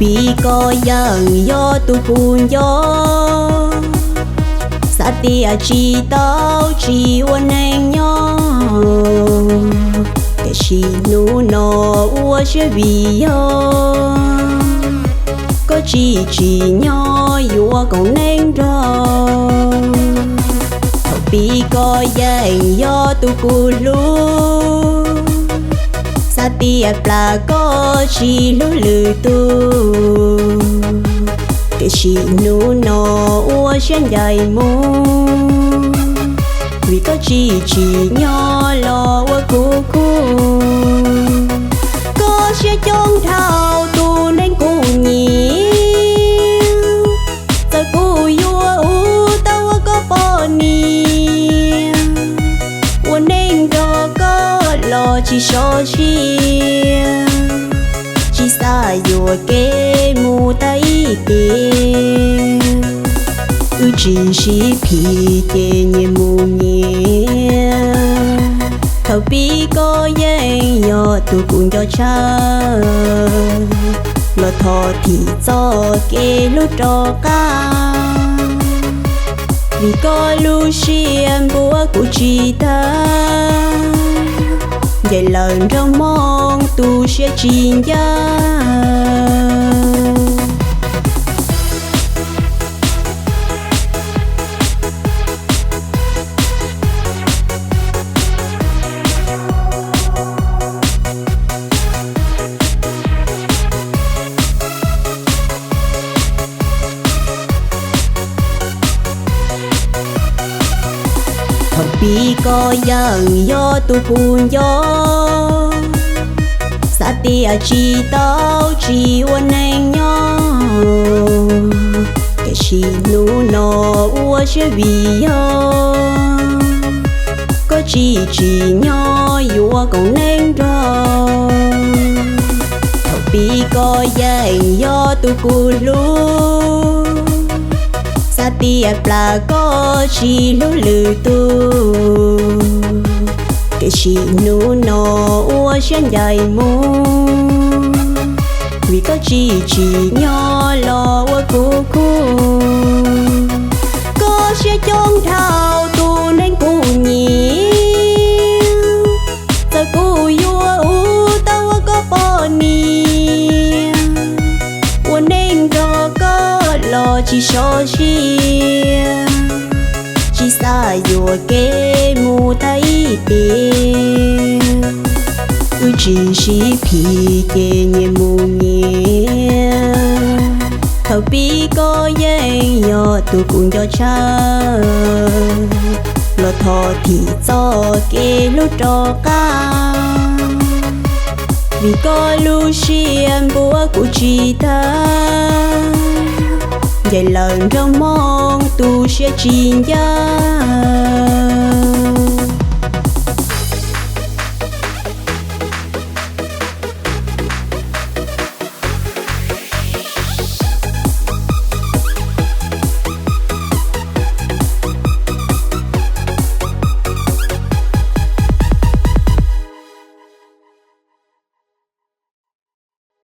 Pib koj yeej yog tus kuv nco, xav tias tsis tau tsis ua neej nyob, tiam sis hnub no ua siab vim yog koj tsis tsim nyog yuav koom neej nrog. Thaum pib koj yeej yog tus kuv hlub, xav tias plam koj tsis hlub lwm tus, tiam sis hnub no ua siab ncaim mus, vim koj tsis tsim nyog los ua kuv khub. Koj siab coob dhau tus neeg kuv nyiam, txawm kuv yuav ua tau ua koj poj niam, ua neej nrog koj los tsis sov siab, tsis xav yuam kev mus tag ib tiam. Wb tsis sib phim ces nyias mus nyias. Thaum pib koj yeej yog tus kuv nco tshaj, los thov thim txoj kev hlub rov qab, vim koj lub siab npuab kuv tsis tag, ncaim lawm nrog moo tu siab tsis ncaj. Thaum pib koj yeej yog tus kuv nco, xav tias tsis tau tsis ua neej nyob, tiam sis hnub no ua siab vim yog koj tsis tsim nyog yuav koom neej nrog. Thaum pib koj yeej yog tus kuv hlub, xav tias plam koj tsis hlub lwm tus, tiam sis hnub no ua siab ncaim mus, vim koj tsis tsim nyog los ua kuv khub. Koj siab coob dhau tus neeg kuv nyiam, txawm kuv yuav ua tau ua koj poj niam, ua neej nrog koj los tsis sov siab, tsis xav yuam kev mus tag ib tiam. Wb tsis sib phim ces nyias mus nyias. Thaum pib koj yeej yog tus kuv nco tshaj, los thov thim txoj kev hlub rov qab, vim koj lub siab npuab kuv tsis tag, ncaim lawm nrog moo tu siab tsis ncaj.